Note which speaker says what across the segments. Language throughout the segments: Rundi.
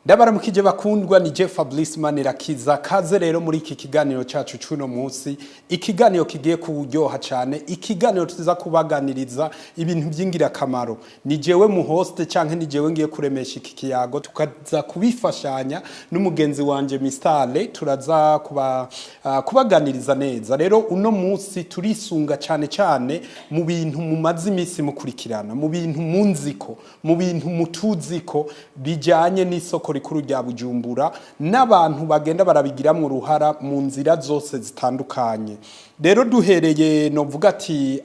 Speaker 1: Ndabaramukije bakundwa, ni Jeff Fabrice Manirakiza. Kaze rero muri iki kiganiro cyacu cuno munsi, ikiganiro kigiye kuryoha cyane, ikiganiro tuza kubaganiriza ibintu by'ingirakamaro. Ni jewe mu host canke ni jewe ngiye kuremesha iki kiyago, tukaza kubifashanya n'umugenzi wanje Mr. Ale. Turaza kubaganiriza neza. Rero uno munsi turisunga cyane cyane mu bintu mumaze iminsi mukurikirana, mu bintu munziko, mu bintu mutuziko bijyanye n'isoko rikuru rya Bujumbura n'abantu bagenda barabigiramwo uruhara mu nzira zose zitandukanye. Rero duhereye, novuga ati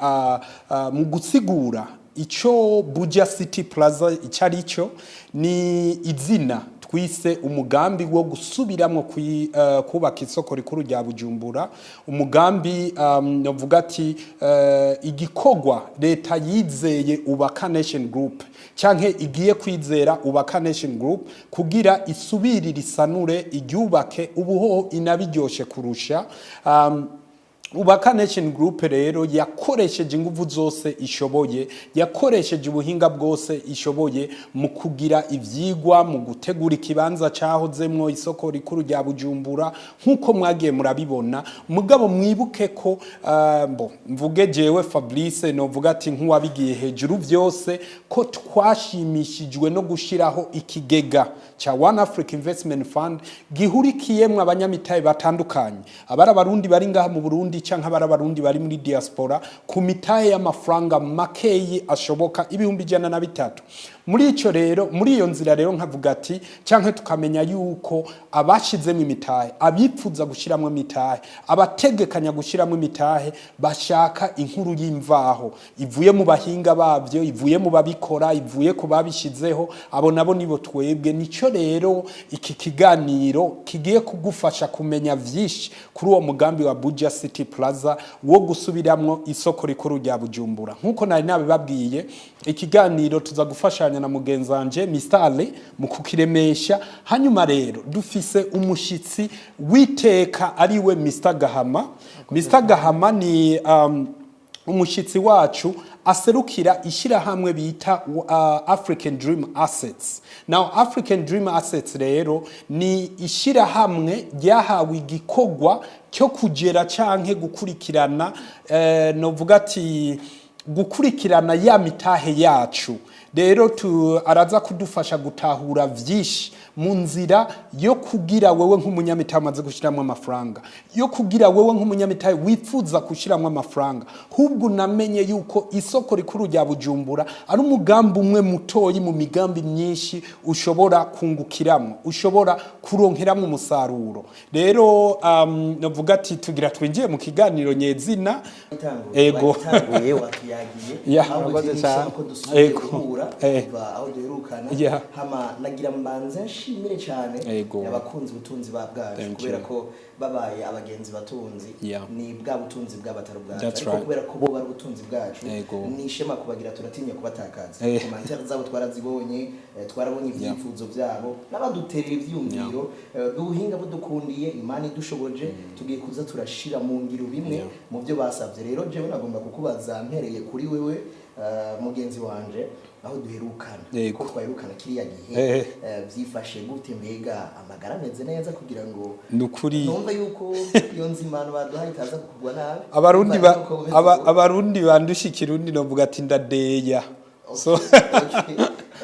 Speaker 1: mu gusigura ico Buja City Plaza icyo ari cyo, ni izina twise umugambi wo gusubiramwo kubaka isoko rikuru rya Bujumbura. Umugambi, novuga ati igikorwa leta yizeye Ubaka Nation Group canke igiye kwizera Ubaka Nation Group kugira isubirire, isanure, iryubake, ubuhoho inabiryoshe kurusha. Ubaka Nation Group rero yakoresheje ingufu zose ishoboye, yakoresheje ubuhinga bwose ishoboye mu kugira ivyigwa, mu gutegura ikibanza cahozemwo isoko rikuru rya Bujumbura, nk'uko mwagiye murabibona. Mugabo mwibuke ko bo mvuge jewe Fabrice, novuga ati nk'uwabigiye hejuru vyose, ko twashimishijwe no gushiraho ikigega ca One Africa Investment Fund gihurikiyemwo abanyamitahe batandukanye, abari Abarundi bari ngaha mu Burundi canke abari Abarundi bari muri diaspora, ku mitahe y'amafaranga makeyi ashoboka, 103,000. Muri ico rero, muri iyo nzira rero, nkavuga ati canke tukamenya yuko abashizemo imitahe, abipfuza gushiramwo imitahe, abategekanya gushiramwo imitahe, bashaka inkuru y'imvaho ivuye mu bahinga bavyo, ivuye mu babikora, ivuye ku babishizeho, abo nabo nibo twebwe. Nico rero iki kiganiro kigiye kugufasha kumenya vyinshi kuri uwo mugambi wa Buja City Plaza wo gusubiramwo isoko rikuru rya Bujumbura. Nkuko nari nabibabwiye, ikiganiro tuza gufashanya na mugenzi wanje Mr. Ale mu kukiremesha. Hanyuma rero dufise umushitsi witeka, ariwe Mr. Gahama. Mr. Gahama ni umushitsi wacu aserukira ishyirahamwe bita African Dream Assets. Now, African Dream Assets rero ni ishyirahamwe ryahawe igikorwa cyo kugera canke gukurikirana, novuga ati gukurikirana ya mitahe yacu. Rero araza kudufasha gutahura vyinshi mu nzira yo kugira wewe nk'umunyamitahe umaze gushiramwo amafaranga, yo kugira wewe nk'umunyamitahe wifuza gushiramwo amafaranga, hubwo unamenye yuko isoko rikuru rya Bujumbura ari umugambi umwe mutoyi mu migambi myinshi ushobora kungukiramwo, ushobora kuronkeramwo umusaruro. Rero navuga ati tugira twinjiye mu kiganiro nyezina. Ego.
Speaker 2: Watanguye watuyagiye aho
Speaker 3: Murakoze
Speaker 2: dushaka
Speaker 3: cyane.
Speaker 2: ko dusubiye guhura kuva aho duherukana. Hama nagira mbanze nshimire cyane abakunzi ubutunzi ba bwacu,
Speaker 1: Thank
Speaker 2: kubera
Speaker 1: you.
Speaker 2: ko babaye abagenzi batunzi, ni bwa butunzi bw'abatari ubwacu,
Speaker 1: That's
Speaker 2: ariko
Speaker 1: right.
Speaker 2: kubera ko bo bari ubutunzi bwacu, ni ishema kubagira, turatinya kubatakaza. Commentaires zabo twarazibonye, twarabonye ibyifuzo byabo n'abaduterera ivyiyumviro. Ubuhinga budukundiye, Imana idushoboje, tugiye kuza turashira mu ngiro bimwe mu byo basabye. Rero jewe nagomba kukubaza mpereye kuri wewe, mugenzi wanje, aho duherukana, ko twaherukana kiriya gihe, byifashe gute? Mbega amagara ameze neza kugira ngo
Speaker 1: Nukuri
Speaker 2: numve yuko iyo nzimano baduhaye itaza kukugwa nabi?
Speaker 1: Abarundi
Speaker 2: Numva yuko umeze ubu.
Speaker 1: Abarundi bandusha Ikirundi, novuga ati ndadeya. So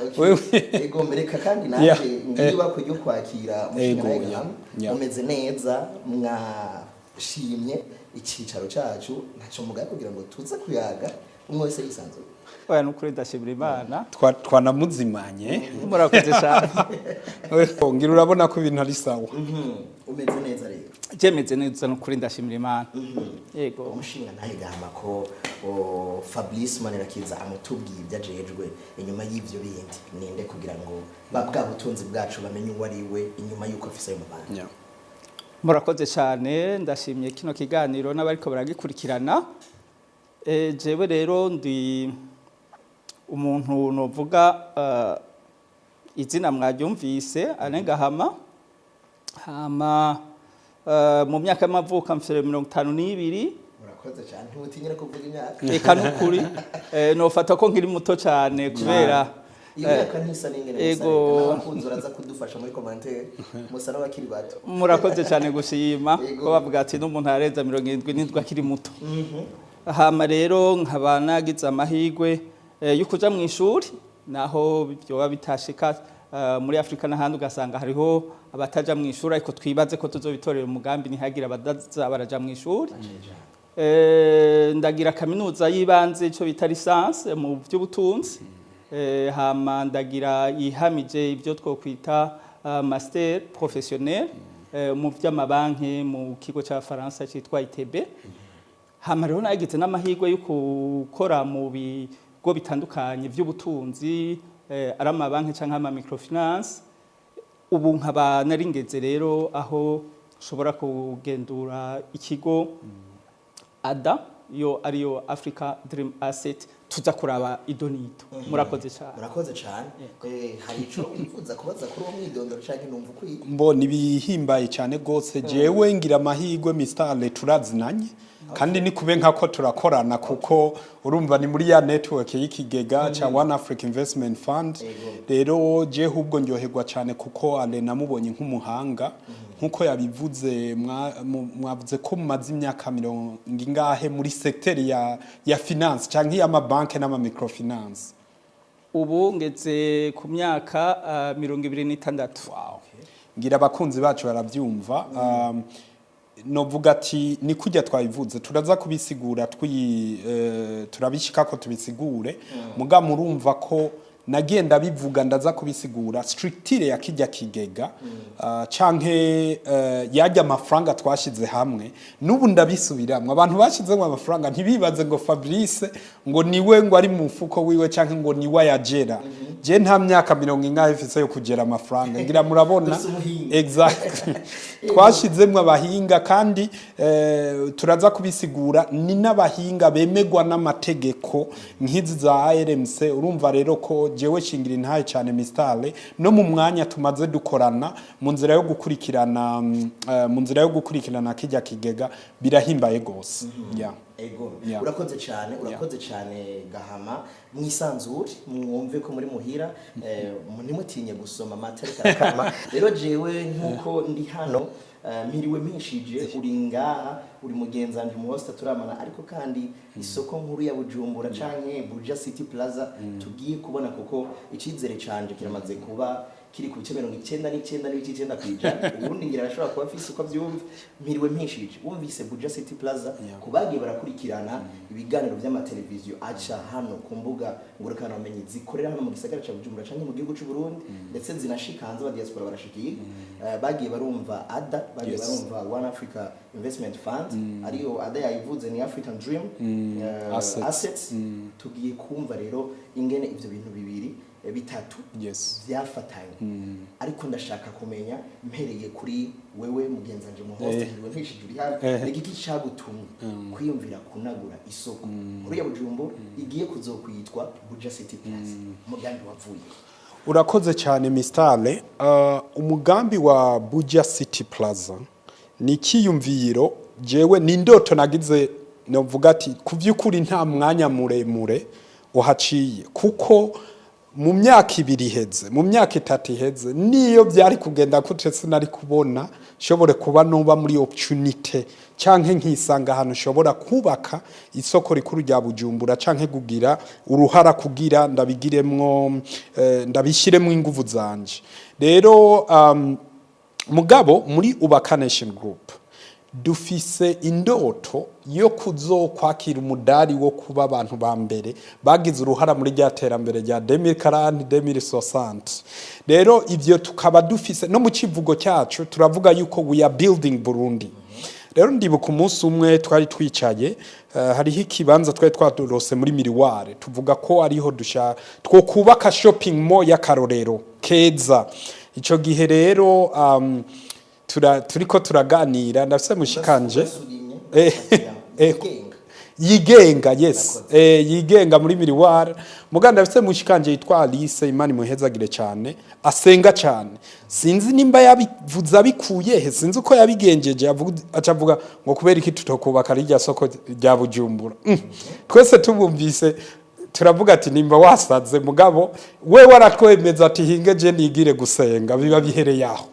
Speaker 2: Okay.
Speaker 1: Wewe.
Speaker 2: Ego, mbereka kandi nanjye ngiye ibakwe ryo kwakira
Speaker 1: Ego,
Speaker 2: umushinga
Speaker 1: yeah.
Speaker 2: mumeze neza, mwashimye icyicaro cyacu, ntacyo mugaye kugira ngo tuze kuyaga umwe wese yisanzuye.
Speaker 3: Oya, nukuri ndashimira Imana.
Speaker 1: Twanamuzimanye.
Speaker 3: Murakoze cyane.
Speaker 1: Ngira urabona ko ibintu ari sawa.
Speaker 2: Umeze neza rero?
Speaker 3: Jemeze neza, nukuri ndashimira Imana, yego.
Speaker 2: Umushinga ntahegama ko Fabrice Manirakiza amutubwiye ibyo ajejwe inyuma y'ibyo bindi, ninde kugira ngo bwa butunzi bwacu bamenye uwo ari we inyuma y'uko afise ayo mabanga?
Speaker 3: Murakoze cyane, ndashimye kino kiganiro n'abariko baragikurikirana. Jewe rero ndi umuntu novuga izina mwaryumvise, Alain Gahama. Hama mu myaka y'amavuko mfite 52.
Speaker 2: Murakoze cyane, ntutinyire kuvuga imyaka.
Speaker 3: Eka nukuri nofata ko nkiri muto cyane kubera
Speaker 2: Iyo myaka ntisa n'ingene
Speaker 3: Ego.
Speaker 2: N'abakunzi uraza kudufasha muri commentaire, musa n'abakiri bato.
Speaker 3: Murakoze cyane gushima.
Speaker 2: Ego.
Speaker 3: Ko bavuga ati n'umuntu arenza 77 akiri muto. Hama rero nkaba nagize amahirwe yo kuja mu ishuri, naho byoba bitashika muri Afrika n'ahandi ugasanga hariho abataja mu ishuri, ariko twibaze ko tuzobitorera umugambi ntihagire abadaza baraja mu ishuri. Ndagira kaminuza y'ibanze, icyo bita licence mu by'ubutunzi. Hama ndagira ihamije ibyo twokwita master professionnel mu by'amabanki mu kigo cy'Abafaransa cyitwa ITB. Hama rero nagize n'amahirwe yo gukora mu bigo bitandukanye by'ubutunzi, ari amabanki cyangwa ama microfinance. Ubu nkaba naringeze rero aho nshobora kugendura ikigo ADA, yo ariyo Africa Dream Asset, tuza kuraba idonito. Murakoze cyane.
Speaker 2: Murakoze cyane. Hari ico wifuza kubaza kuri uwo mwidondoro canke numva ukwiye?
Speaker 1: Mbona ibihimbaye cyane gose. Jewe ngira amahirwe, Mr. Ale turazinanye kandi ni kube nkako turakorana, kuko urumva ni muri ya network y'ikigega ca One Africa Investment Fund. Rero je hubwo ndyoherwa cyane kuko Ale namubonye nk'umuhanga, nkuko yabivuze. Mwavuze ko mumaze imyaka mirongo ingahe muri secteur ya finance canke y'amabanke n'ama microfinance?
Speaker 3: Ubu ngeze ku myaka 26.
Speaker 1: Wow. Ngira abakunzi bacu barabyumva. Novuga ati ni kujya twabivuze, turaza kubisigura, turabishika ko tubisigure. Muga murumva ko nagenda bivuga, ndaza kubisigura structure ya kijya kigega, canke yajya amafaranga twashize hamwe. N'ubu ndabisubiramwe, abantu bashizemo amafaranga ntibibaze ngo Fabrice ngo niwe ngo ari mu mufuko wiwe canke ngo niwe ayagera. Je nta myaka mirongo ingahe mfise yo kugera amafaranga, ngira murabona.
Speaker 2: Dufise umuhinga.
Speaker 1: Exactly, twashizemwo abahinga kandi turaza kubisigura, ni n'abahinga bemegwa n'amategeko nk'izi za ARMC. Urumva rero ko jewe shingira intahe cyane Mr. no mu mwanya tumaze dukorana mu nzira yo gukurikirana mu nzira yo gukurikirana kijya kigega, birahimbaye gose, yeah.
Speaker 2: Ego.
Speaker 1: Yeah.
Speaker 2: Urakoze cyane, urakoze cyane Gahama. Mwisanzure, mwumve ko muri muhira, ntimutinye gusoma amata ariko arakama. Rero jewe nkuko ndi hano, mpiriwe mpishije, uri ngaha, uri mugenzanje mu hosta turamana, ariko kandi isoko nkuru ya Bujumbura canke Buja City Plaza tugiye kubona, kuko icizere canje kiramaze kuba kiri ku bice 99.9%. Ubundi ngira arashobora kuba afise uko avyumva. Mpiriwe mpishije wumvise Buja City Plaza. Ku bagiye barakurikirana ibiganiro by'amateleviziyo aca hano ku mbuga ngurukanabumenyi zikorera hano mu gisagara ca Bujumbura canke mu gihugu c'u Burundi, ndetse zinashika hanze, aba diaspora barashikiye, bagiye barumva ADA, bagiye barumva One Africa Investment Fund, ariyo ADA yayivuze ni African Dream
Speaker 1: Assets.
Speaker 2: Assets. Tugiye kumva rero ingene ivyo bintu bibiri, bitatu byafatanye. Ariko ndashaka kumenya, mpereye kuri wewe mugenzanje mu host, ntiriwe mpishije, uri hano, ni igiki cagutumye kwiyumvira kunagura isoko nkuru ya Bujumbura igiye kuzokwitwa Buja City Plaza? Umugambi wavuye?
Speaker 1: Urakoze cyane, Mr. Ale. Umugambi wa Buja City Plaza ni ikiyumviro jewe ni indoto nagize. Novuga ati ku by'ukuri nta mwanya muremure uhaciye, kuko mu myaka 2 iheze, mu myaka 3 iheze, niyo byari kugenda gute sinari kubona shobore kuba nuba muri opportunity canke nkisanga ahantu nshobora kubaka isoko rikuru rya Bujumbura canke kugira uruhara kugira ndabigiremwo, ndabishyiremwo inguvu zanje. Rero mugabo muri Ubaka Nation Group dufise indoto yo kuzokwakira umudari wo kuba abantu ba mbere bagize uruhara muri rya terambere rya 2040 2060. Rero ivyo tukaba dufise no mu kivugo cyacu, turavuga yuko we are building Burundi. Rero ndibuka umunsi umwe twari twicaye, hariho ikibanza twari twadorose muri Miriware, tuvuga ko ariho dusha twokubaka shopping mall y'akarorero keza. Ico gihe rero turiko turaganira, ndafise mushikanje
Speaker 2: Urasurimye, yigenga.
Speaker 1: Yigenga, yes, yigenga muri Miriware. Muganda ndafise mushikanje yitwa Alice, Imana imuhezagire cyane, asenga cyane. Sinzi nimba yabivuze abikuye he, sinzi uko yabigenjeje, acavuga ngo kubera iki tutokubaka rirya soko rya Bujumbura? Twese tubumvise. Turavuga ati: "Nimba wasaze." Mugabo we waratwemeza ati: "Hinge je nigire gusenga." Biba bihereye aho.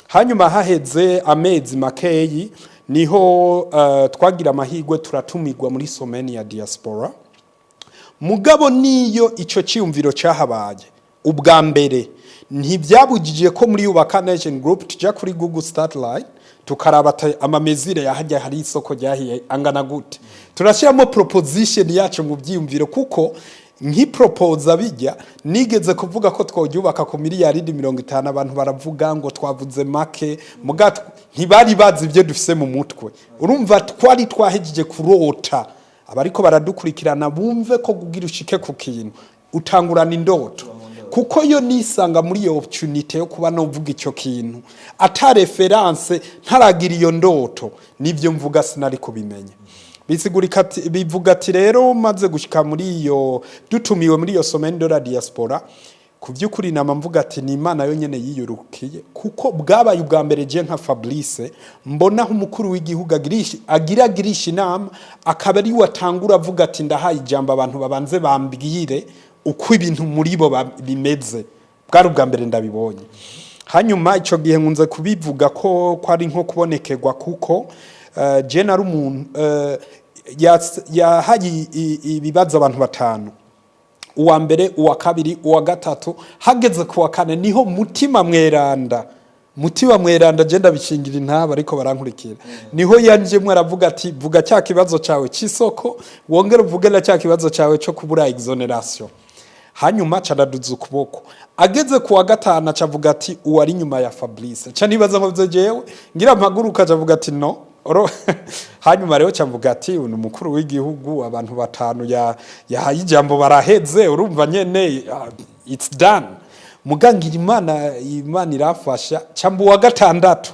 Speaker 1: Hanyuma haheze amezi makeyi niho twagira amahirwe turatumirwa muri semaine ya diaspora. Mugabo niyo ico cyiyumviro cyahabaye ubwa mbere, ntibyabujije ko muri Ubaka Nation Group tujya kuri Google Satellite, tukaraba ama mesures yahajya hari isoko ryahiye angana gute, turashyiramo proposition yacu mu byiyumviro, kuko nkipropoza bijya nigeze kuvuga ko tworyubaka ku miliyaridi 50, abantu baravuga ngo twavuze make. Muga ntibari bazi ibyo dufise mu mutwe. Urumva twari twahejeje kurota. Abariko baradukurikirana bumve ko kugira ushike ku kintu utangurana indoto, kuko yo nisanga muri iyo opportunity yo kuba novuga icyo kintu ata référence, ntaragira iyo ndoto, nibyo mvuga sinari kubimenya. Bisigurika bivuga ati rero maze gushika muri iyo, dutumiwe muri iyo semaine de la diaspora, ku by'ukuri nama mvuga ati ni Imana yonyene yiyurukiye, kuko bwabaye ubwa mbere je nka Fabrice mbona aho umukuru w'igihugu agirisha inama, akaba ari we atangura avuga ati: "Ndahaye ijambo abantu babanze bambwire uko ibintu muri bo bimeze." Bwari ubwa mbere ndabibonye. Hanyuma icyo gihe nkunze kubivuga ko ari nko kubonekerwa, kuko je nari umuntu yahaye ibibazo abantu batanu, uwa mbere, uwa kabiri, uwa gatatu, hageze ku wa kane niho Mutima Mweranda, Mutima Mweranda je ndabishingira intaba ariko barankurikira, niho yanjemwe aravuga ati: "Vuga cya kibazo cyawe cy'isoko, wongere uvuge na cya kibazo cyawe cyo kubura exonération." Hanyuma caraduza ukuboko, ageze ku wa gatanu acavuga ati: "Uwari inyuma ya Fabrice." Ca nibaza ngo vyo jewe ngira mpaguruka, acavuga ati: "No." Hanyuma rero cavuga ati: "Uyu ni umukuru w'igihugu, abantu batanu yahaye ijambo baraheze, urumva nyene it's done." Mugangira Imana, Imana irafasha, camba uwa gatandatu,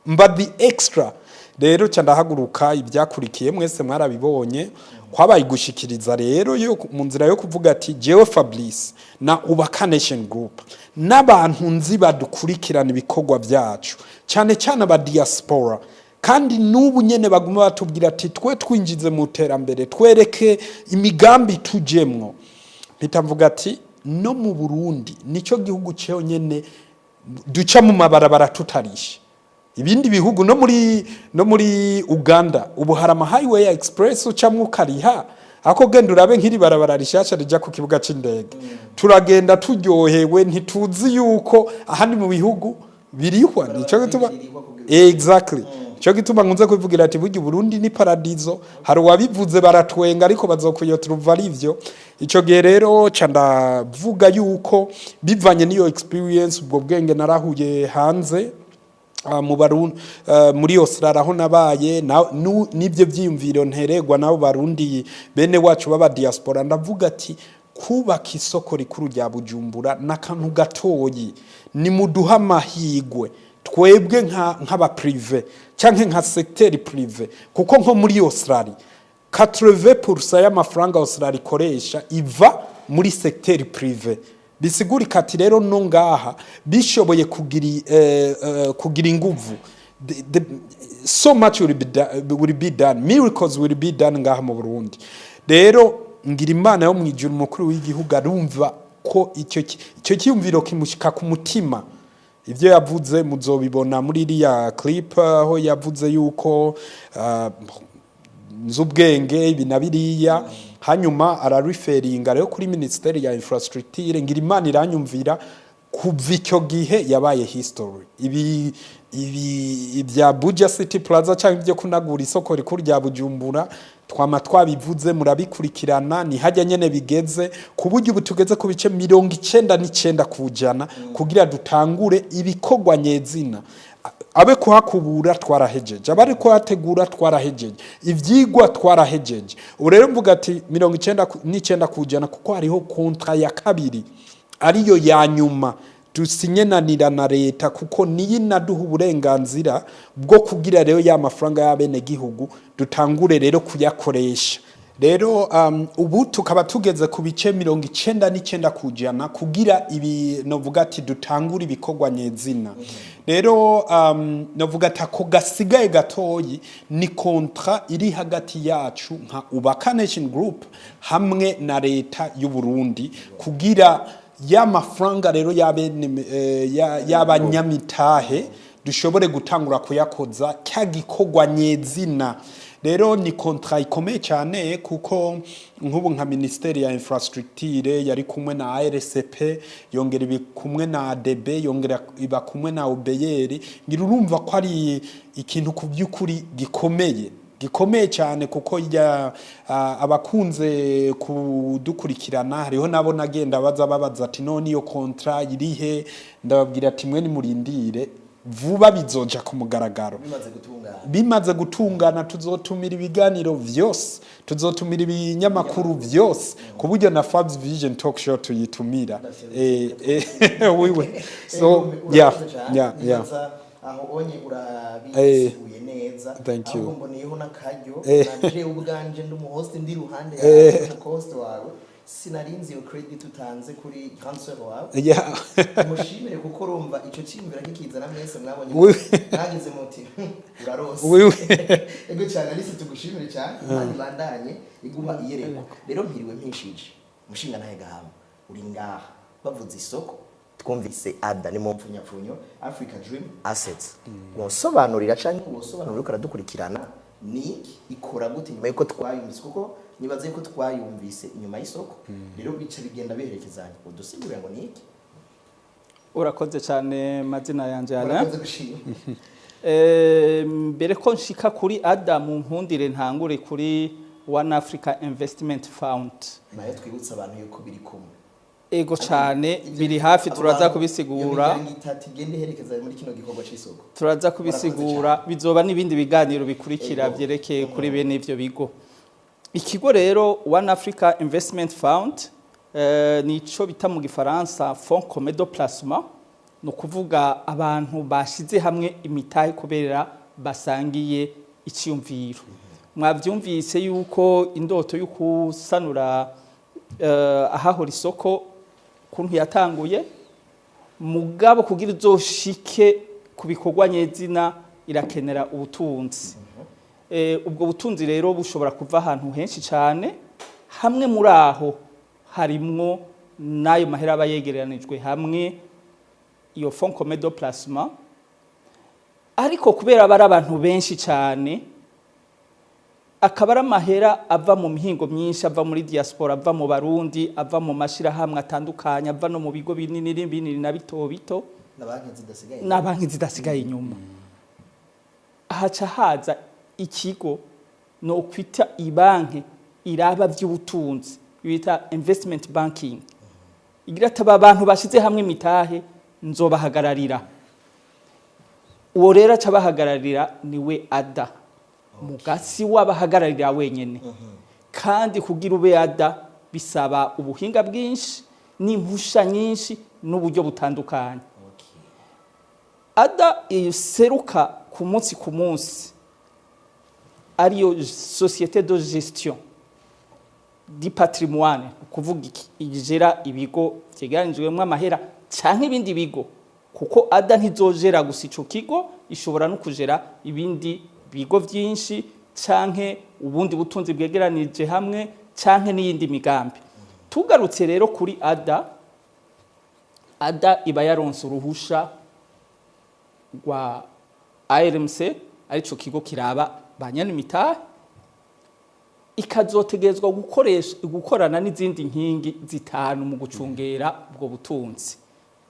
Speaker 1: mba the extra. Rero ca ndahaguruka. Ibyakurikiye mwese mwarabibonye, kwabaye gushikiriza rero yo mu nzira yo kuvuga ati: "Jewe Fabrice na Ubaka Nation Group n'abantu nzi badukurikirana ibikorwa byacu, cyane cyane aba diaspora, kandi n'ubu nyene baguma batubwira ati twe twinjize mu terambere, twereke imigambi tujemwo." Mpita mvuga ati no mu Burundi nicyo gihugu cyonyene duca mu mabarabara tutarishe. Ibindi bihugu, no muri Uganda ubu hari ama highway express ucamwo ukariha, ako genda urabe nk'iri barabara rishasha rija ku kibuga c'indege, turagenda turyohewe, ntituzi yuko ahandi mu bihugu birihwa. Nico gituma, exactly, nico gituma nkunze kubivugira ati burya Burundi ni paradizo. Hari uwabivuze baratwenga, ariko bazokuyotera uva ari ivyo. Ico gihe rero ca ndavuga yuko bivanye n'iyo experience, ubwo bwenge narahuye hanze mu Barundi, muri Australia aho nabaye, n'ibyo byiyumviro nteregwa nabo Barundi bene wacu baba diaspora, ndavuga ati kubaka isoko rikuru rya Bujumbura n'akantu gatoyi, ni muduha amahigwe twebwe nk'aba privé canke nka secteur privé, kuko nko muri Australia 80% y'amafaranga Australia ikoresha iva muri secteur privé. Bisigurika ati rero no ngaha bishoboye kugira inguvu, so much will be done, miracles will be done ngaha mu Burundi. Rero ngira Imana yo mu ijuru, umukuru w'igihugu arumva ko icyo cyiyumviro kimushika ku mutima. Ibyo yavuze muzobibona muri iriya clip, aho yavuze yuko nzi ubwenge ibi na biriya. Hanyuma arariferinga rero kuri minisiteri ya infrastructure. Ngira Imana iranyumvira. Kuva icyo gihe yabaye history. Ibi ibya Buja City Plaza cyangwa ibyo kunagura isoko rikuru rya Bujumbura twama twabivuze, murabikurikirana, ni hajya nyene bigeze, ku buryo ubu tugeze ku bice 99% kugira dutangure ibikorwa nyezina. Abe kuhakubura twarahejeje, abari kuhategura twarahejeje, ivyigwa twarahejeje. Ubu rero mvuga ati 99%, kuko hariho contrat ya kabiri ariyo ya nyuma dusinyenanira na leta, kuko niyo inaduha uburenganzira bwo kugira rero ya mafaranga y'abenegihugu dutangure rero kuyakoresha. Rero ubu tukaba tugeze ku bice 99% kugira ibi novuga ati dutangure ibikorwa nyezina. Rero navuga ati ako gasigaye gatoyi ni contrat iri hagati yacu nka Ubaka Nation Group hamwe na leta y'u Burundi, kugira ya mafaranga rero y'abanyamitahe dushobore gutangura kuyakoza cya gikorwa nyezina. Rero ni contrat ikomeye cyane, kuko nk'ubu nka ministeri ya infrastructure yari kumwe na ARCP, yongera ibi kumwe na ADB, yongera iba kumwe na OBR. Ngira urumva ko ari ikintu ku by'ukuri gikomeye, gikomeye cyane, kuko ya abakunze kudukurikirana hariho nabo nagenda baza babaza ati: "None iyo contrat irihe?" Ndababwira ati: "Mwe nimurindire, vuba bizoja ku mugaragaro."
Speaker 2: Bimaze gutungana.
Speaker 1: Bimaze gutungana tuzotumira ibiganiro vyose, tuzotumira ibinyamakuru vyose, ku buryo na Fabs Vision Talk Show tuyitumira. Oui, so yeah.
Speaker 2: Nibaza aho onye urabisiguye neza.
Speaker 1: Thank you.
Speaker 2: Ahubwo mboneyeho n'akaryo, nanje ubwanje ndi umuhost, ndi iruhande yawe nka host wawe, sinarinzi iyo credit utanze kuri grande sœur wawe. Mushimire, kuko urumva ico cyiyumvira kikizana, mwese mwabonye mwagize muti: "Urarose." Ego cyane, Alice, tugushimire cyane. Imana ibandanye iguha iyerekwa. Rero mpiriwe mpishije umushinga ntahe gahama uri ngaha. Bavuze isoko, twumvise ADA, ni mu mpfunyapfunyo Africa Dream Assets. Wosobanurira canke wosobanurira uriko aradukurikirana ni iki, ikora gute, nyuma yuko twayumvise? Kuko nibaze yuko twayumvise inyuma y'isoko, rero bica bigenda biherekezanya. Udusigurira ngo ni iki?
Speaker 3: Urakoze cyane. Mazina yanje Alain.
Speaker 2: Murakoze gushima.
Speaker 3: Mbere ko nshika kuri ADA, mu nkundire ntangure kuri One Africa Investment Fund.
Speaker 2: Nayo twibutsa abantu yuko biri kumwe.
Speaker 3: Ego cyane, biri hafi,
Speaker 2: Abo
Speaker 3: turaza
Speaker 2: bantu,
Speaker 3: kubisigura.
Speaker 2: iyo miryango itatu igenda iherekeza muri kino gikorwa c'isoko.
Speaker 3: Turaza kubisigura, bizoba n'ibindi biganiro bikurikira byerekeye kuri bene ivyo bigo. Ikigo rero One Africa Investment Fund ni ico bita mu gifaransa fonds commun de placement, ni ukuvuga abantu bashize hamwe imitahe kubera basangiye icyumviro. Mwavyumvise yuko indoto yo kusanura ahahora isoko kuntu yatanguye, mugabo kugira uzoshike ku bikorwa nyezina irakenera ubutunzi. Ubwo butunzi rero bushobora kuva ahantu henshi cyane. Hamwe muri aho harimwo n'ayo mahera aba yegeranijwe hamwe, iyo fonds commun de placement. Ariko kubera aba ari abantu benshi cyane, akaba ari amahera ava mu mihingo myinshi, ava muri diaspora, ava mu Barundi, ava mu mashyirahamwe atandukanye, ava no mu bigo binini binini na bito bito,
Speaker 2: na banki zidasigaye.
Speaker 3: Na banki zidasigaye inyuma, haca haza ikigo no kwita ibanki iraba by'ubutunzi bita investment banking, igira ati: "Aba bantu bashize hamwe imitahe nzobahagararira." Uwo rero aca abahagararira niwe ADA, mugasi w'abahagararira wenyene. Kandi kugira ube ADA bisaba ubuhinga bwinshi n'impusha nyinshi n'uburyo butandukanye. ADA iseruka ku munsi ku munsi ariyo société de gestion du patrimoine, ukuvuga iki? Igera ibigo vyegeranijwemwo amahera canke ibindi bigo, kuko ADA ntizojera gusa ico kigo, ishobora no kujera ibindi bigo vyinshi canke ubundi butunzi bwegeranije hamwe canke n'iyindi migambi. Tugarutse rero kuri ADA, ADA iba yaronse uruhusha rwa ARMC, arico kigo kiraba ba nyenimitahe, ikazotegerezwa gukoresha gukorana n'izindi nkingi zitanu mu gucungera ubwo butunzi.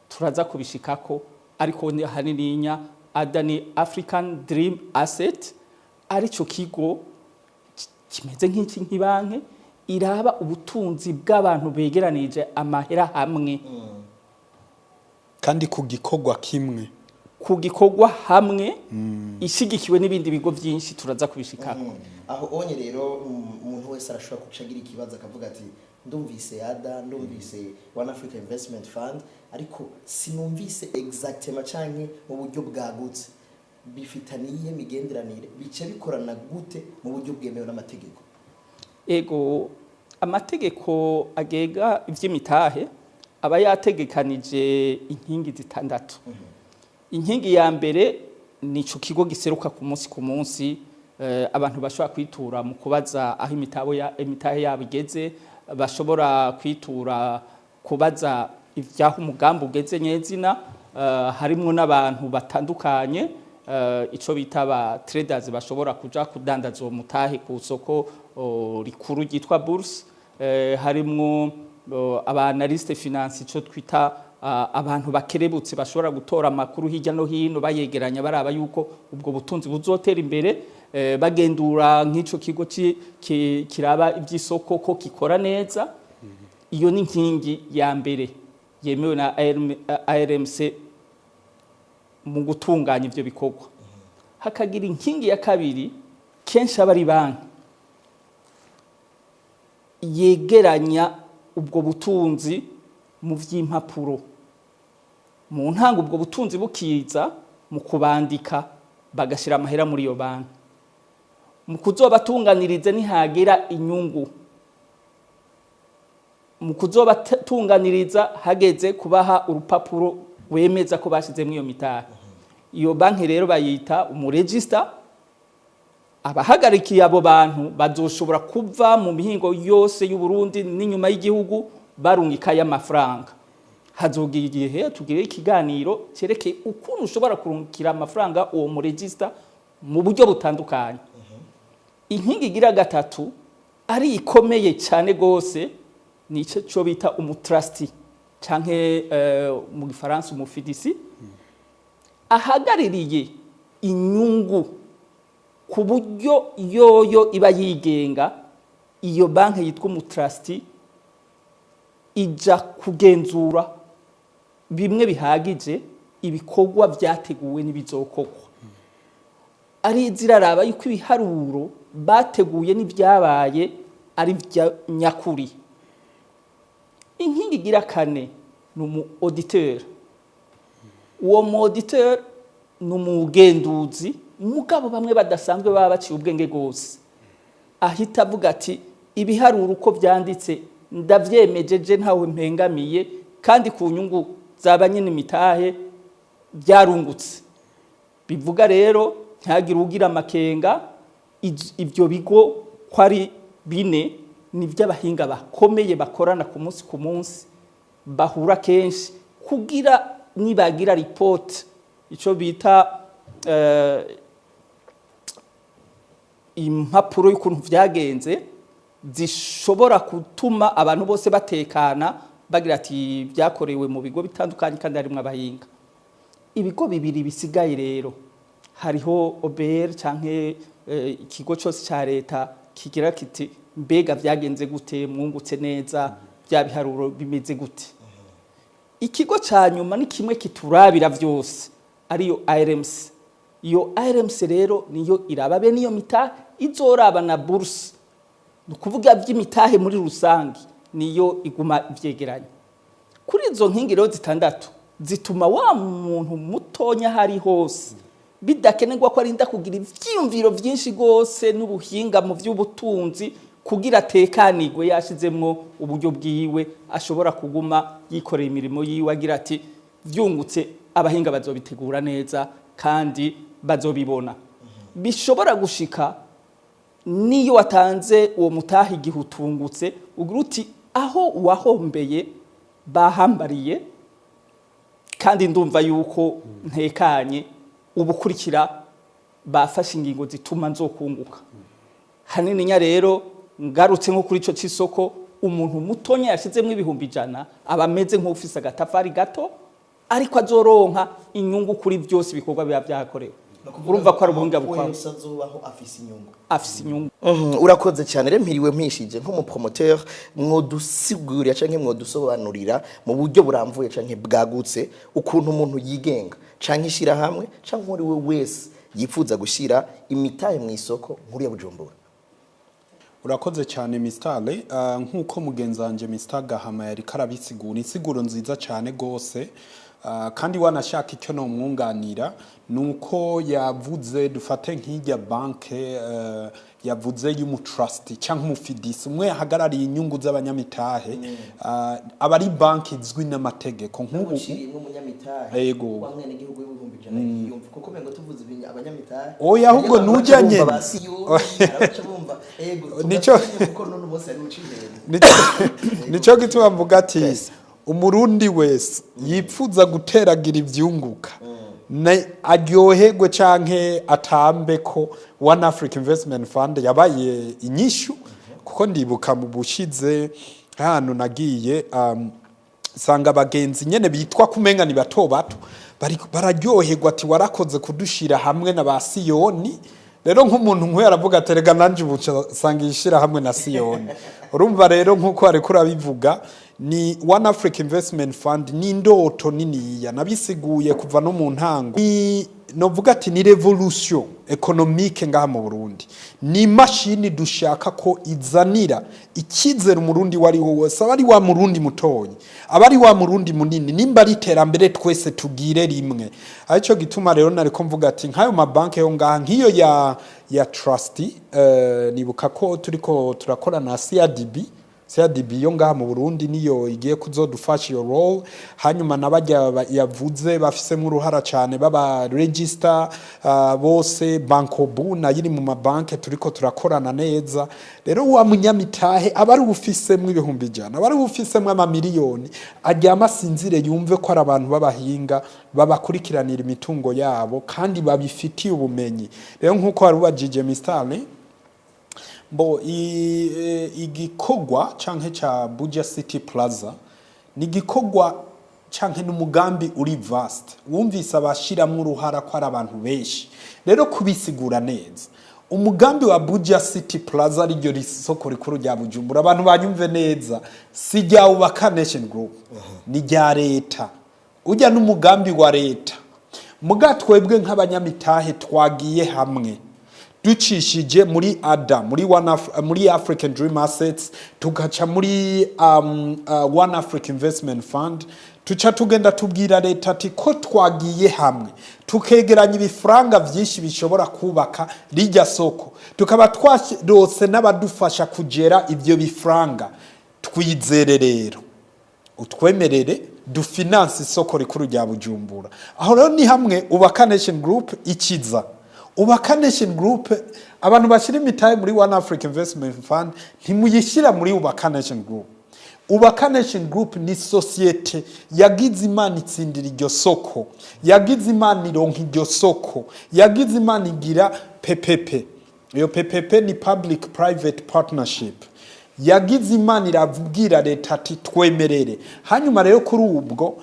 Speaker 3: Turaza kubishikako, ariko ni hanininya ADA ni African Dream Asset, arico kigo kimeze nk'iki nk'ibanki iraba ubutunzi bw'abantu begeranije amahera hamwe.
Speaker 1: Kandi ku gikorwa kimwe.
Speaker 3: Ku gikorwa hamwe, ishigikiwe n'ibindi bigo byinshi, turaza kubishikako.
Speaker 2: Aho onye rero umuntu wese arashobora guca agira ikibazo akavuga ati: "Ndumvise ADA, ndumvise One Africa Investment Fund, ariko sinumvise exactement canke mu buryo bwagutse bifitaniye iyihe migenderanire, bica bikorana gute mu buryo bwemewe n'amategeko?"
Speaker 3: Ego, amategeko agega ivy'imitahe aba yategekanije inkingi zitandatu. Inkingi ya mbere ni ico kigo giseruka ku munsi ku munsi, abantu bashobora kwitura mu kubaza aho imitahe yabo igeze, bashobora kwitura kubaza ibyaho umugambi ugeze nyezina. Harimwo n'abantu batandukanye, ico bita ba traders, bashobora kuja kudandaza uwo mutahe ku soko rikuru ryitwa bourse. Harimwo aba analyste finance, ico twita abantu bakerebutse bashobora gutora amakuru hirya no hino, bayegeranya, baraba yuko ubwo butunzi buzotera imbere, bagendura nk'ico kigo kiraba iby'isoko ko kikora neza. Iyo ni inkingi ya mbere yemewe na ARMC mu gutunganya ivyo bikorwa. Hakagira inkingi ya kabiri, kenshi aba ari banki yegeranya ubwo butunzi mu vy'impapuro. Mu ntango ubwo butunzi bukiza, mu kubandika bagashira amahera muri iyo banki, mu kuzobatunganiriza nihagera inyungu, mu kuzobatunganiriza hageze kubaha urupapuro wemeza ko bashizemo iyo mitahe. Iyo banki rero bayita umu register. Abahagarikiye abo bantu bazoshobora kuva mu mihingo yose y'u Burundi n'inyuma y'igihugu barungikayo amafaranga. Hazogira igihe tugire ikiganiro cyerekeye ukuntu ushobora kurungikira amafaranga uwo mu register mu buryo butandukanye. Inkingi igira gatatu ari ikomeye cyane gose ni ico cyo bita umu trustee, canke mu gifaransa umu fiducie, ahagaririye inyungu ku buryo yoyo iba yigenga. Iyo banki yitwa umu trustee ija kugenzura bimwe bihagije ibikorwa byateguwe n'ibizokorwa, ari ziraraba yuko ibiharuro bateguye n'ibyabaye ari bya nyakuri. Inkingi igira kane ni umu auditeur. Uwo mu auditeur ni umugenduzi, mugabo bamwe badasanzwe baba baciye ubwenge gose, ahita avuga ati: "Ibiharuro uko byanditse ndavyemejeje, ntawe mpengamiye, kandi ku nyungu zaba nyine imitahe byarungutse." Bivuga rero ntihagire ugira amakenga. Ibyo bigo ko ari bine ni iby'abahinga bakomeye bakorana ku munsi ku munsi, bahura kenshi kugira nibagira ripoti, icyo bita impapuro y'ukuntu byagenze, zishobora gutuma abantu bose batekana, bagira ati byakorewe mu bigo bitandukanye kandi harimo abahinga. Ibigo bibiri bisigaye rero, hariho OBR canke ikigo cyose cya leta kigira kiti: "Mbega byagenze gute? Mwungutse neza? Bya biharuro bimeze gute?" Ikigo cya nyuma ni kimwe kiturabira byose, ariyo ARMC. Iyo ARMC rero niyo iraba be niyo mitahe izoraba na bourse, ni ukuvuga by'imitahe muri rusange, niyo iguma ivyegeranya. Kuri izo nkingi rero zitandatu zituma wa muntu mutonya hari hose bidakenerwa ko arinda kugira ivyiyumviro vyinshi rwose n'ubuhinga mu vy'ubutunzi kugira atekanirwe yashizemwo uburyo bwiwe, ashobora kuguma yikorera imirimo yiwe agira ati: "Vyungutse, abahinga bazobitegura neza kandi bazobibona." Bishobora gushika niyo watanze uwo mutahe, igihe utungutse ugira uti: "Aho wahombeye bahambariye, kandi ndumva yuko ntekanye, ubukurikira bafashe ingingo zituma nzokunguka hanini." Nya rero ngarutse nko kuri ico c'isoko, umuntu mutonya yashizemwo 100,000 aba ameze nk'ufise agatafari gato, ariko azoronka inyungu kuri byose ibikorwa biba byakorewe. Urumva ko ari ubuhinga bukora.
Speaker 2: Wese azobaho afise inyungu.
Speaker 3: Afise inyungu.
Speaker 2: Urakoze cyane. Rero mpiriwe mpishije, nk'umu promoteur, mwodusigurira canke mwodusobanurira mu buryo buramvuye canke bwagutse ukuntu umuntu yigenga canke ishirahamwe canke uwo ari we wese yifuza gushira imitahe mu isoko nkuru ya Bujumbura?
Speaker 1: Urakoze cyane, Mr. Ale. Nk'uko mugenzi wanje Mr. Gahama yari karabisigura, insiguro nziza cyane gose. Kandi wanashaka icyo nomwunganira nuko yavuze, dufate nk'ijya banke yavuze y'umu trustee cyangwa umu fiduciaire, umwe ahagarariye inyungu z'abanyamitahe, aba ari banki izwi n'amategeko nk'ubu.
Speaker 2: Uciriyemwo umunyamitahe wa mwenegihugu w'100,000 yiyumva, kuko umengo tuvuze abanyamitahe
Speaker 1: Oya, ahubwo
Speaker 2: hariyo abantu
Speaker 1: nujya
Speaker 2: baca bumva
Speaker 1: nyene.
Speaker 2: ba Siyoni, abaca bumva ego tugatinye, kuko none umunsi ari uciye.
Speaker 1: Nico gituma mvuga ati umurundi wese yipfuza guteragira ivyunguka aryoherwe canke atambe ko One Africa Investment Fund yabaye inyishu, kuko ndibuka mu bushize hano nagiye sanga abagenzi nyene bitwa kumenga ni bato bato bararyoherwa ati warakoze kudushira hamwe na ba Siyoni. Rero nk'umuntu nk'uyu aravuga ati rega nanje ubu sanga yishira hamwe na Siyoni. Urumva rero, nk'uko ariko urabivuga, ni One Africa Investment Fund ni indoto niniya nabisiguye kuva no mu ntango, ni novuga ati ni révolution économique ngaha mu Burundi, ni imashini dushaka ko izanira icyizere umurundi wari wo wese, aba ari wa murundi mutoyi, aba ari wa murundi munini, nimba ari iterambere twese tugire rimwe. Aricyo gituma rero nariko mvuga ati nk'ayo mabanki yo ngaha, nk'iyo ya trustee, nibuka ko turiko turakorana na CRDB. CRDB yo ngaha mu Burundi niyo igiye kuzodufasha iyo role. Hanyuma nabajya yavuze bafisemo uruhara cyane baba register bose, Bancobu nayo iri mu mabanke turiko turakorana neza. Rero wa munyamitahe aba ari ufisemwo 100,000, aba ari ufisemwo amamiliyoni, aryama asinzire yumve ko ari abantu b'abahinga babakurikiranira imitungo yabo kandi babifitiye ubumenyi. Rero nk'uko wari ubajije Mr. Alain, bo igikorwa canke ca Buja City Plaza ni igikorwa canke n'umugambi uri vaste, wumvise abashiramwo uruhara ko ari abantu benshi. Rero kubisigura neza, umugambi wa Buja City Plaza, ariryo soko rikuru rya Bujumbura, abantu banyumve neza, si rya Ubaka Nation Group, ni rya leta. Ujya n'umugambi wa leta, muga twebwe nk'abanyamitahe twagiye hamwe ducishije muri ADA, muri African Dream Assets, tugaca muri One Africa Investment Fund, tuca tugenda tubwira leta ati ko twagiye hamwe tukegeranya ibifaranga vyinshi bishobora kubaka rijya soko, tukaba twarose n'abadufasha kugera ivyo bifaranga, twizere rero utwemerere dufinance isoko rikuru rya Bujumbura. Aho rero ni hamwe Ubaka Nation Group ikiza. Ubaka Nation Group, abantu bashyira imitahe muri One Africa Investment Fund ntimuyishyira muri Ubaka Nation Group. Ubaka Nation Group ni sosiyete yagize Imana itsindira iryo soko, yagize Imana ironka iryo soko, yagize Imana igira PPP. Iyo PPP ni public private partnership. Yagize Imana irabwira leta ati twemerere. Hanyuma rero kuri ubwo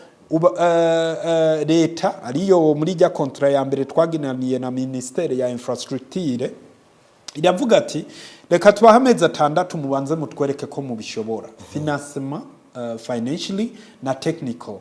Speaker 1: leta ariyo muri rya contrat ya mbere twaginaniye na ministère ya infrastructure iravuga ati reka tubahe amezi 6 mubanze mutwereke ko mubishobora financement, financially na technical.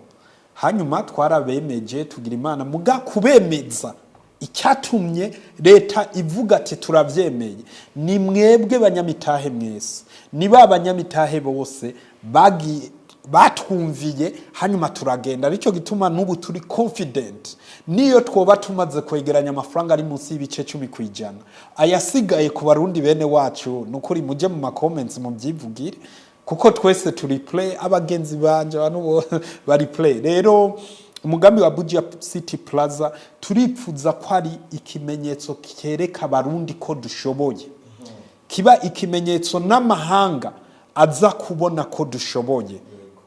Speaker 1: Hanyuma twarabemeje, tugira Imana muga kubemeza. Icyatumye leta ivuga ati turabyemeye ni mwebwe banyamitahe mwese, ni ba banyamitahe bose bagiye batwumviye, hanyuma turagenda. Aricyo gituma n'ubu turi confident, niyo twoba tumaze kwegeranya amafaranga ari munsi y'ibice 10%, ayasigaye ku barundi bene wacu. Ni ukuri mujye mu ma comments mubyivugire, kuko twese turi prêt, abagenzi banje, abantu bari prêt. Rero umugambi wa Buja City Plaza turipfuza ko ari ikimenyetso kereka abarundi ko dushoboye, kiba ikimenyetso n'amahanga aza kubona ko dushoboye.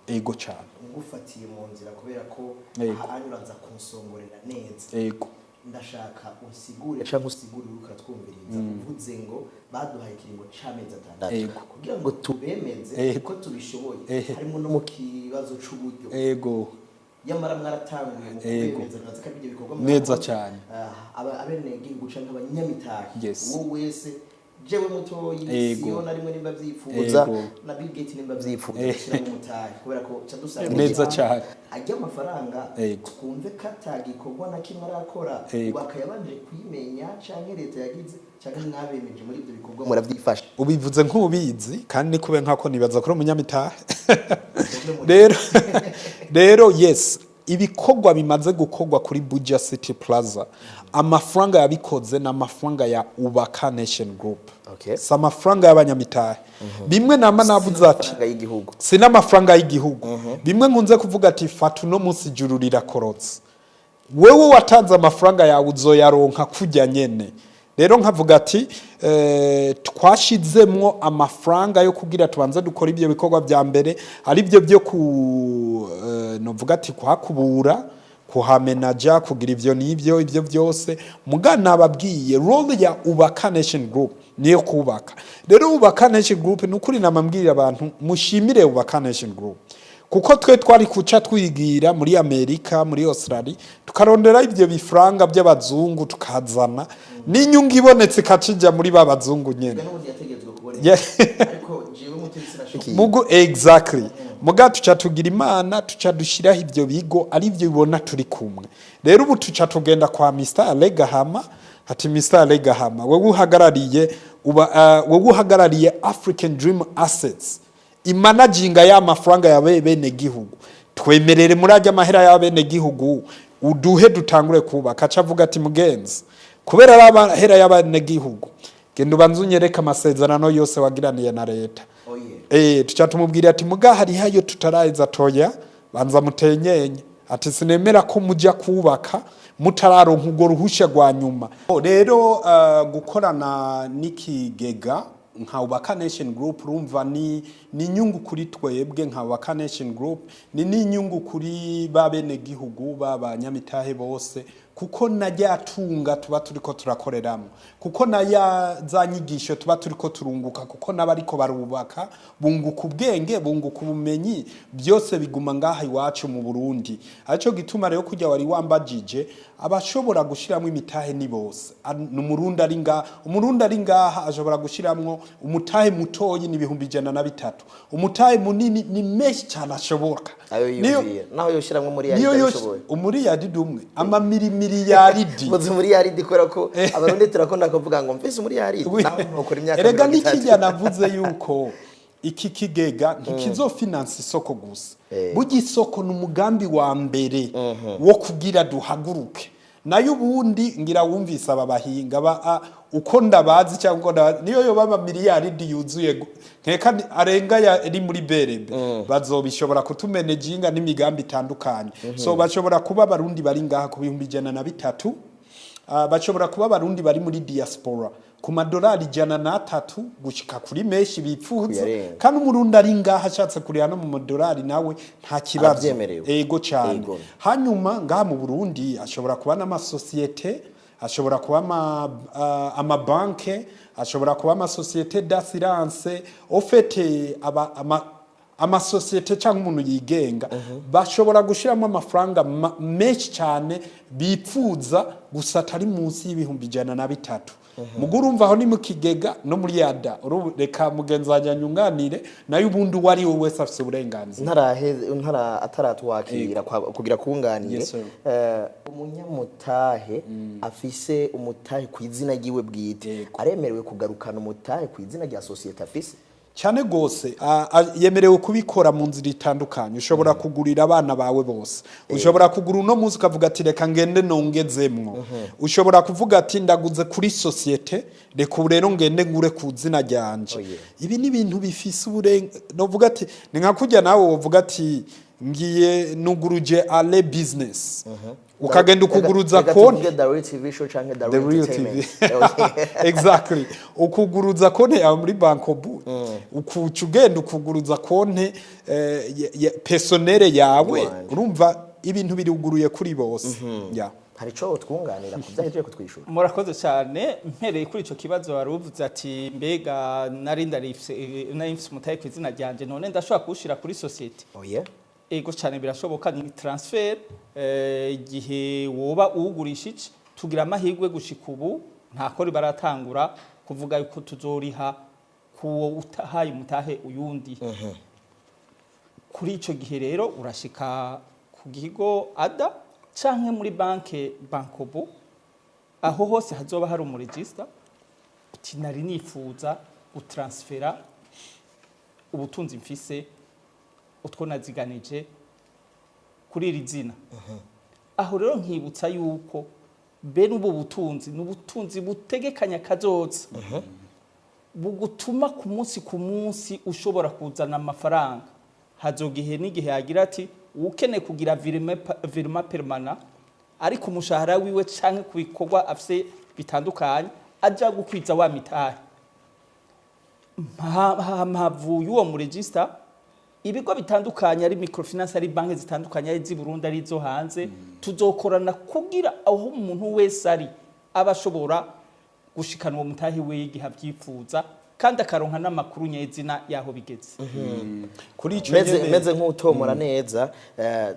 Speaker 1: Ego cyane.
Speaker 2: Ngufatiye mu nzira kubera ko aha uraza kunsongorera neza. Ndashaka unsigure cyangwa usigure uriko uratwumviriza. Uvuze ngo baduhaye ikiringo c'amezi 6 kugira ngo tubemeze ko tubishoboye, harimo no mu kibazo c'uburyo. Yamara mwaratanguye mu kubemeza, mwaza ko ibyo bikorwa
Speaker 1: Neza
Speaker 2: mwakoze.
Speaker 1: cyane.
Speaker 2: Abenegihugu canke abanyamitahe, uwo wese, jewe mutoyi, siyo na rimwe nimba vyifuza, na Bill Gates nimba vyifuza gushyiramo umutahe, kubera ko ca dusanga
Speaker 1: Neza cyane.
Speaker 2: ajya amafaranga, twumve ko atagikorwa na kimwe arakora, bakayabanje kuyimenya canke leta yagize canke mwabemeje muri ibyo bikorwa muravyifasha.
Speaker 1: Ubivuze nk'ubizi kandi ni kube nkako nibaza kuri umunyamitahe. Rero yes. Ibikorwa bimaze gukorwa kuri Buja City Plaza, amafaranga yabikoze ni amafaranga ya Ubaka Nation Group, si amafaranga y'abanyamitahe. Bimwe nama navuze ati
Speaker 2: Amafaranga y'igihugu.
Speaker 1: Si n'amafaranga y'igihugu. Bimwe nkunze kuvuga ati: "Fata uno munsi, ijuru rirakorotse, wewe watanze amafaranga yawe uzoyaronka kujya nyene." Rero nkavuga ati twashizemwo amafaranga yo kugira tubanze dukora ibyo bikorwa bya mbere, ari byo byo ku novuga ati kuhakubura, kuhamenaja, kugira ivyo n'ivyo, ivyo byose. Muga nababwiye, role ya Ubaka Nation Group niyo kubaka. Rero Ubaka Nation Group, ni ukuri namambwira abantu, mushimire Ubaka Nation Group, kuko twe twari kuca twigira muri Amerika, muri Australia, tukarondera ivyo bifaranga by'abazungu, tukazana n'inyungu ibonetse ikakija muri ba bazungu nyene.
Speaker 2: N'ubundi yategetswe kuboneka, ariko jewe mutetsi nashikiye.
Speaker 1: Mugu exactly. Muga tuca tugira Imana, tuca dushiraho ivyo bigo, ari byo bibona turi kumwe. Rero ubu tuca tugenda kwa Mr. Alegahama, ati: "Mr. Alegahama, wewe uhagarariye uba, wewe uhagarariye African Dream Assets imanaginga ya mafaranga ya bene gihugu, twemerere muri ajya amahera ya bene gihugu, uduhe dutangure kubaka." Aca avuga ati: "Mugenzi, kubera ari amahera y'abene gihugu, genda ubanze unyereke amasezerano yose wagiraniye na leta."
Speaker 2: Oye.
Speaker 1: Tuca tumubwira ati: "Muga hariho ayo tutaraheza." "Toya, banza mutenyenye." Ati: "Sinemera ko mujya kubaka mutararonka urwo ruhusha rwa nyuma." Rero gukorana n'ikigega nka Ubaka Nation Group, urumva ni inyungu kuri twebwe nka Ubaka Nation Group, ni n'inyungu kuri ba bene gihugu, b'abanyamitahe bose, kuko na rya tunga tuba turiko turakoreramo, kuko na ya za nyigisho tuba turiko turunguka, kuko n'abariko barubaka bunguka ubwenge, bunguka ubumenyi, byose biguma ngaha iwacu mu Burundi. Arico gituma rero kujya wari wambajije, abashobora gushiramo imitahe ni bose. Ni Umurundi ari ngaha, Umurundi ari ngaha ashobora gushiramwo umutahe mutoyi ni 103,000, umutahe munini ni menshi cyane ashoboka.
Speaker 2: Ayo yiyumviye naho yoshiramwo muri
Speaker 1: Niyo
Speaker 2: yari
Speaker 1: yose
Speaker 2: abishoboye.
Speaker 1: Umuriyaridi umwe, amamirimiliyaridi.
Speaker 2: Muzi muri yaridi, kubera ko Abarundi turakunda kuvuga ngo mfise muri yaridi naho nokora imyaka
Speaker 1: Erega
Speaker 2: 30.
Speaker 1: N'ikijya navuze yuko iki kigega ntikizofinansa isoko gusa. Burya isoko ni umugambi wa mbere wo kugira duhaguruke. Nayo ubundi ngira wumvise aba bahinga uko ndabazi cyangwa uko ndabazi, niyo yoba amamiliyaridi yuzuye nkeka arenga yari muri BRB, bazobishobora kutumenejinga n'imigambi itandukanye. So bashobora kuba Abarundi bari ngaha ku 103,000, bashobora kuba Abarundi bari muri diaspora ku madolari 103 gushika kuri menshi bipfuza.
Speaker 2: Kuyarenga.
Speaker 1: Kandi Umurundi ari ngaha ashatse kuriha no mu madolari nawe nta kibazo.
Speaker 2: Arabyemerewe.
Speaker 1: Ego cyane.
Speaker 2: Ego.
Speaker 1: Hanyuma ngaha mu Burundi ashobora kuba n'amasosiyete, ashobora kuba amabanke, ashobora kuba amasosiyete d'assurance, au fait aba amasosiyete cyangwa umuntu yigenga, bashobora gushyiramo amafaranga menshi cyane bipfuza, gusa atari munsi y'103,000. Mugo urumva aho ni mu kigega no muri yada. Reka mugenzi wanjye anyunganire, nayo ubundi uwo ari we wese afite uburenganzira.
Speaker 2: Ntaraheze, ntara ataratwakira kugira kunganire.
Speaker 1: Yes, sir.
Speaker 2: Umunyamutahe afise umutahe ku izina ryiwe bwite aremerewe kugarukana umutahe ku izina rya sosiyete afise?
Speaker 1: Cyane gose. Yemerewe kubikora mu nzira itandukanye. Ushobora kugurira abana bawe bose, ushobora kugura uno munsi ukavuga ati: "Reka ngende nongezemwo." Ushobora kuvuga ati: "Ndaguze kuri sosiyete, reka ubu rero ngende ngure ku zina ryanje."
Speaker 2: Oh, yeah.
Speaker 1: Ibi ni ibintu bifise novuga ati ni nka kurya nawe wovuga ati: "Ngiye nuguruje ale business," ukagenda ukuguruza
Speaker 2: Reka
Speaker 1: konti.
Speaker 2: tuvuge The Real TV Show canke The
Speaker 1: The
Speaker 2: Real
Speaker 1: Real
Speaker 2: Entertainment.
Speaker 1: TV. Exactly. Ukuguruza konti yawe muri Bankobu, ukuca ugenda ukuguruza konti personnelle yawe.
Speaker 2: Iwanje.
Speaker 1: Urumva ibintu biruguruye kuri bose. Yeah.
Speaker 2: Hari ico twunganira ku byahejeje kutwishura?
Speaker 3: Murakoze cyane. Mpereye kuri icyo kibazo wari uvuze ati: "Mbega nari ndarifise, nari mfise umutahe ku izina ryanje, none ndashobora kuwushyira kuri sosiyete?"
Speaker 2: Oye.
Speaker 3: Ego cyane, birashoboka, ni transfert. Igihe woba uwugurishije, tugira amahirwe gushika ubu nta kori baratangura kuvuga yuko tuzoriha kuwo utahaye umutahe uyundi. Kuri ico gihe rero urashika ku kigo ADA canke muri banke Bankobo, aho hose hazoba hari umuregista, uti: "Nari nifuza gutransfera ubutunzi mfise, utwo naziganije." Kuri iri zina aho rero nkibutsa yuko bene ubu butunzi ni ubutunzi butegekanya kazoza, bugutuma ku munsi ku munsi ushobora kuzana amafaranga. Hazogihe n'igihe yagira ati ukeneye kugira virement permanent, ariko umushahara wiwe canke ku bikorwa afise bitandukanye aja gukwiza wa mitahe havuye uwo mu register. Ibigo bitandukanye, ari microfinance, ari banki zitandukanye, ari iz'i Burundi, ari izo hanze, tuzokorana kugira aho umuntu wese ari aba ashobora gushikana uwo mutahe we igihe abyifuza, kandi akaronka n'amakuru nyezina y'aho bigeze.
Speaker 1: Kuri ico
Speaker 2: meze
Speaker 1: nyene
Speaker 2: meze nk'utomora neza,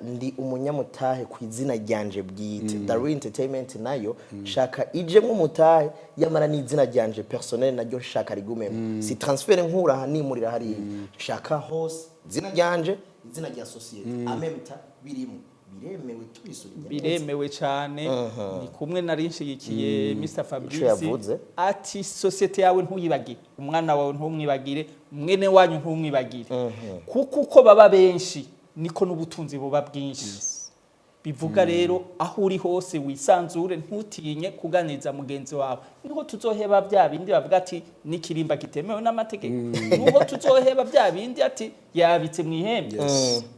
Speaker 2: ndi umunyamutahe ku izina ryanje bwite. Darwin Entertainment nayo shaka ijemwo umutahe, yamara n'izina ryanje personnel naryo shaka rigumemo. Si transfert nkura aha nimurira hariya, shaka hose izina ryanje, izina rya société amemta birimo. Biremewe tubisubije neza?
Speaker 3: Biremewe cyane. Ni kumwe nari nshigikiye Mr Fabrice
Speaker 2: Yavuze.
Speaker 3: Ati société yawe ntuyibagire, umwana wawe ntumwibagire, mwene wanyu ntumwibagire, kuko uko baba benshi niko n'ubutunzi buba bwinshi. Bivuga rero aho uri hose wisanzure, ntutinye kuganiriza mugenzi wawe. Niho tuzoheba bya bindi bavuga ati n'ikirimba kitemewe n'amategeko, niho tuzoheba bya bindi ati yabitse mu ihembe,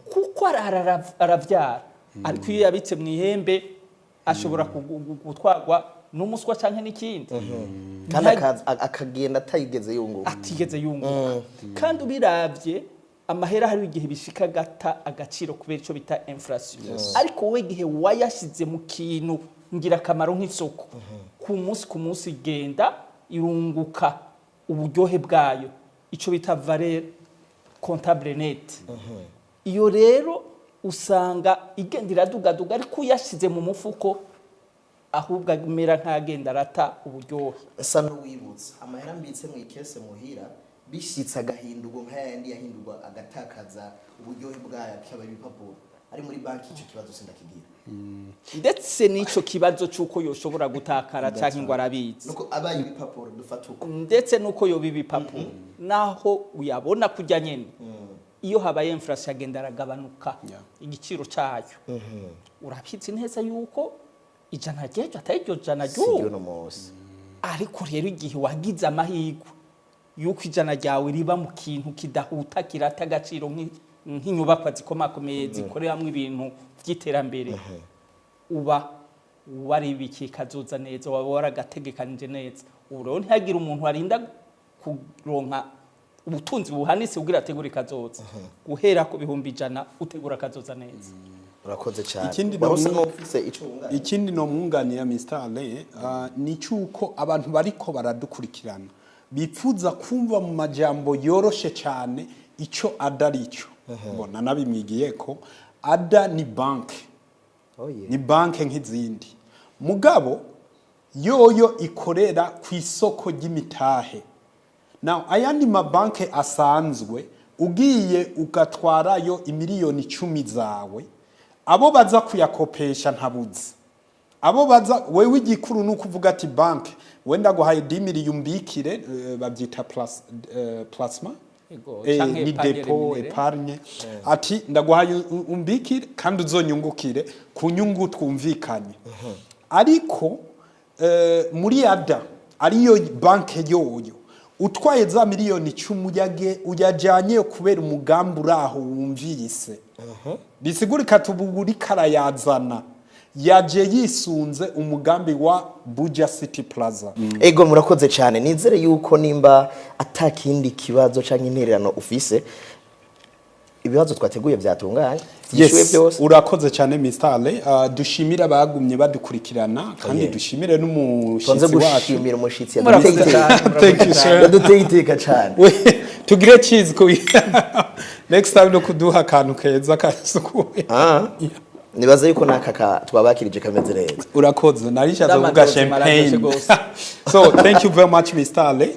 Speaker 3: kuko aravyara. Ariko iyo yabitse mu ihembe ashobora gutwarwa n'umuswa canke n'ikindi.
Speaker 2: Kandi akagenda atayigeze yunguka.
Speaker 3: Atigeze yunguka. Kandi ubiravye amahera hari igihe bishika gata agaciro kubera ico bita inflation, ariko wowe igihe wayashize mu kintu ngirakamaro nk'isoko, ku munsi ku munsi igenda irunguka uburyohe bwayo, ico bita valeur comptable net. Iyo rero usanga igenda iradugaduga, ariko uyashize mu mufuko ahubwo amera nk'agenda arata uburyohe.
Speaker 2: Nsa n'uwibutsa amahera mbitse mu ikese muhira, bishyitse agahindurwa nk'ayandi yahindurwa, agatakaza uburyohe bwayo, akaba ibipapuro. Ari muri banki icyo kibazo sindakigira.
Speaker 3: Ndetse n'ico kibazo c'uko yoshobora gutakara canke ngo arabizi.
Speaker 2: Nuko abaye ibipapuro dufata uko.
Speaker 3: Ndetse n'uko yoba ibipapuro, naho uyabona kujya nyene, iyo habaye inflation agenda aragabanuka igiciro cayo. Urabizi neza yuko ijana ry'ejo atari iryo jana
Speaker 2: si
Speaker 3: ry'ubu.
Speaker 2: Ry'uno munsi.
Speaker 3: Ariko rero igihe wagize amahirwe yuko ijana ryawe riba mu kintu kidahuta kirata agaciro, nk'inyubakwa zikomakomeye zikoreramwo ibintu by'iterambere, uba waribikiye kazoza neza, waba waragategekanije neza. Ubu rero ntihagire umuntu arinda kuronka ubutunzi buhanitse kugira ategure kazoza. Guhera ku 100,000 utegura kazoza neza.
Speaker 2: Urakoze cyane.
Speaker 1: Ikindi
Speaker 2: Wari usa n'ufise ico wunganira.
Speaker 1: Ikindi no mwunganira Mr. Alain, ni cyuko abantu bariko baradukurikirana bipfuza kumva mu majambo yoroshe cyane ico ADA ari cyo. Mbona nabimwigiye ko ADA ni banki.
Speaker 2: Oh, yeah.
Speaker 1: Ni banki nk'izindi, mugabo yoyo ikorera ku isoko ry'imitahe. Now ayandi mabanki asanzwe, ugiye ugatwarayo imiliyoni 10 zawe, abo baza kuyakopesha ntabuzi abo baza. Wewe igikuru ni ukuvuga ati banki wenda guhaye 10 miliyoni umbikire, babyita placement.
Speaker 3: Ego, canke
Speaker 1: ni
Speaker 3: épargne
Speaker 1: dépôt,
Speaker 3: rémunérée.
Speaker 1: épargne. Ati ndaguhaye umbikire kandi uzonyungukire ku nyungu twumvikanye. Ariko muri ADA, ariyo banke yoyo, utwaye za miliyoni 10 uyajanye kubera umugambi uraho wumvise, bisigurika tubuguri karayazana yaje yisunze umugambi wa Buja City Plaza.
Speaker 2: Ego, murakoze cyane. Nizere yuko nimba atakindi kibazo canke intererano ufise, ibibazo twateguye byatunganye, byishyuwe byose.
Speaker 1: Urakoze cyane Mr. Ale. Dushimire abagumye badukurikirana kandi dushimire
Speaker 2: Tubanze
Speaker 1: n'umushitsi wacu.
Speaker 2: Gushimira umushitsi
Speaker 3: Murakoze
Speaker 2: yaduteye
Speaker 3: cyane,
Speaker 2: iteka.
Speaker 3: murakoze
Speaker 1: Thank you, sir.
Speaker 3: cyane.
Speaker 2: Yaduteye iteka cyane.
Speaker 1: Tugire cheese ku next time no kuduha akantu keza kasukuye.
Speaker 2: Ah, nibaza yuko naka twabakirije kameze neza.
Speaker 1: Urakoze, narishatse kuvuga
Speaker 3: N'amadozi mararyoshe
Speaker 1: champagne.
Speaker 3: gose.
Speaker 1: So thank you very much, Mr. Ale.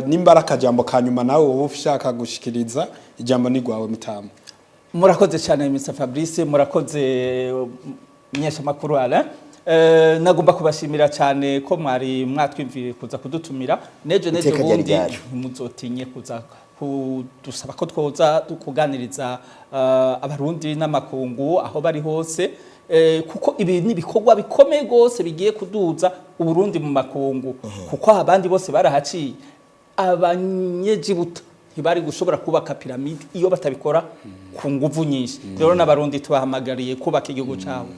Speaker 1: Nimba ari akajambo ka nyuma nawe wowe ushaka gushikiriza, ijambo ni rwawe mutamu.
Speaker 3: Murakoze cyane Mr Fabrice, murakoze menyeshamakuru Alain. Nagomba kubashimira cyane ko mwari mwatwimviye kuza kudutumira nejo nejo
Speaker 2: Iteka ryari
Speaker 3: bundi.
Speaker 2: ryacu.
Speaker 3: Ntimuzotinye kuza. Kudusaba ko twoza kuganiriza Abarundi n'amakungu aho bari hose, kuko ibi ni ibikorwa bikomeye rwose bigiye kuduza Uburundi mu makungu, kuko abandi bose barahaciye. Abanyejibuta ntibari gushobora kubaka piramide iyo batabikora ku nguvu nyinshi. Rero n'Abarundi tubahamagariye kubaka igihugu cyabo.